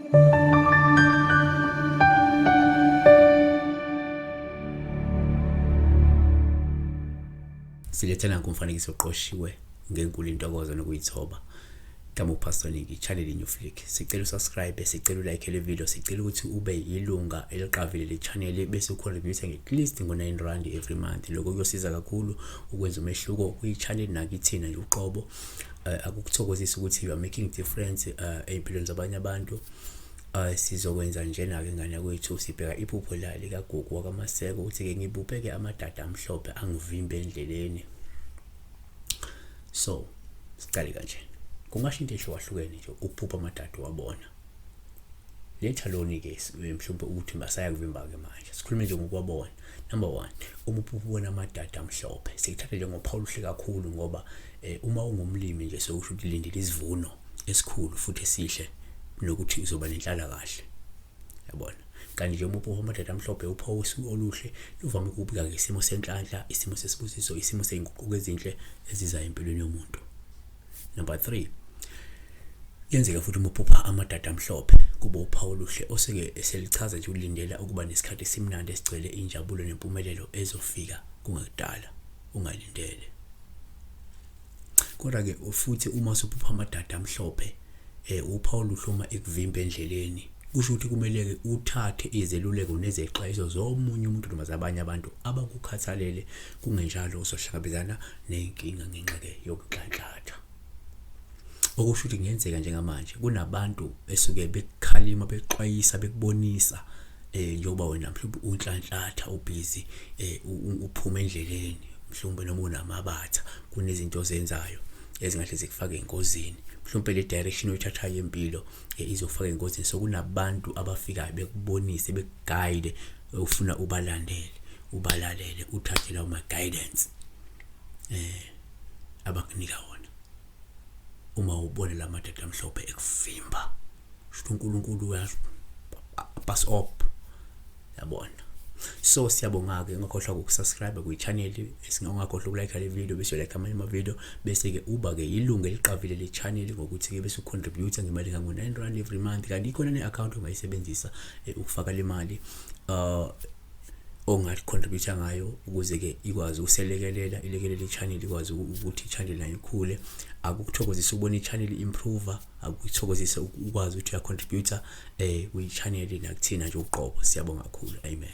Silethela ngumfanekiso oqoshiwe ngenkulu intokozo nokuyithoba. Gama uPastor Nicky, channel New Flick. Sicela usubscribe, sicela ulike le video, sicela ukuthi ube yilunga eliqavile le channel bese ucontribute nge at least ngo-9 rand every month. Lokho kuyosiza kakhulu ukwenza umehluko kwi-channel nakithina nje uqobo. Akukuthokozisa ukuthi you are making difference ey'mpilweni zabanye abantu. Sizokwenza njena-ke ngane yakwethu, sibheka iphupho la likaGugu wakaMaseko ukuthi-ke ngibuphe-ke amadada amhlophe angivimbe endleleni. So sicale kanje, kungasho into ehlukahlukene nje ukuphupha amadada wabona. Let alone-ke mhlawumbe ukuthi basayakuvimba-ke manje, sikhulume nje ngokuwabona. Number one, uma uphupha ubona amadada amhlophe, sikuthatha njengophawu oluhle kakhulu ngoba uma ungumlimi nje sokusho ukuthi lindela isivuno esikhulu futhi esihle nokuthi uzoba nenhlalakahle, yabona. Kanti nje uma uphupha amadada amhlophe, uphawu oluhle luvame ukubika ngesimo senhlanhla, isimo sesibusiso, isimo sey'nguquko ezinhle ezizayo empilweni yomuntu. Number three, kuyenzeka futhi uma uphupha amadada amhlophe kube uphawu oluhle oseke selichaza nje ulindela ukuba nesikhathi esimnandi esigcwele injabulo nempumelelo ezofika kungekudala ungalindele. Kodwa-ke futhi uma usuphupha amadada amhlophe, uphawu oluhle uma ekuvimba endleleni, kusho ukuthi kumele-ke uthathe izeluleko nezexwayiso zomunye umuntu noma zabanye abantu abakukhathalele, kungenjalo uzohlangabezana ney'nkinga ngenxa-ke yokunhlanhlatha. Okusho ukuthi kungenzeka njengamanje kunabantu esuke bekukhalima, bekuxwayisa, bekubonisa njengoba wena mhlawumbe unhlanhlatha ubhizi, uphuma endleleni mhlawumbe noma unamabatha, kunezinto ozenzayo ezingahle zikufake engozini. Mhlawumbe le direction oyithathayo yempilo izokufaka engozini. So kunabantu abafikayo bekubonise, bekugayide, ufuna ubalandele, ubalalele, uthathe lawo ma-guidance abakunika wona. Uma ubona la madoda amhlophe ekuvimba, kusho uNkulunkulu pass up, yabona. So siyabonga-ke, ungakhohlwa ukusubscribe kwi-channel, ungakhohlwa ukulike le video bese ulike amanye ama-video, bese-ke uba-ke ilungu eliqavile le channel ngokuthi-ke bese ucontribute ngemali engango-9 rand every month. Kanti ikhona ne-account ongayisebenzisa ukufaka le mali ongacontribute ngayo ukuze-ke ikwazi ukuselekelela, ilekelele i-channel, ikwazi ukuthi i-channel nayo ikhule. Akukuthokozisa ukubona i-channel improve, akukuthokozisa ukwazi ukuthi uyacontribute kwi-channel nakuthina nje uqobo. Siyabonga kakhulu, amen.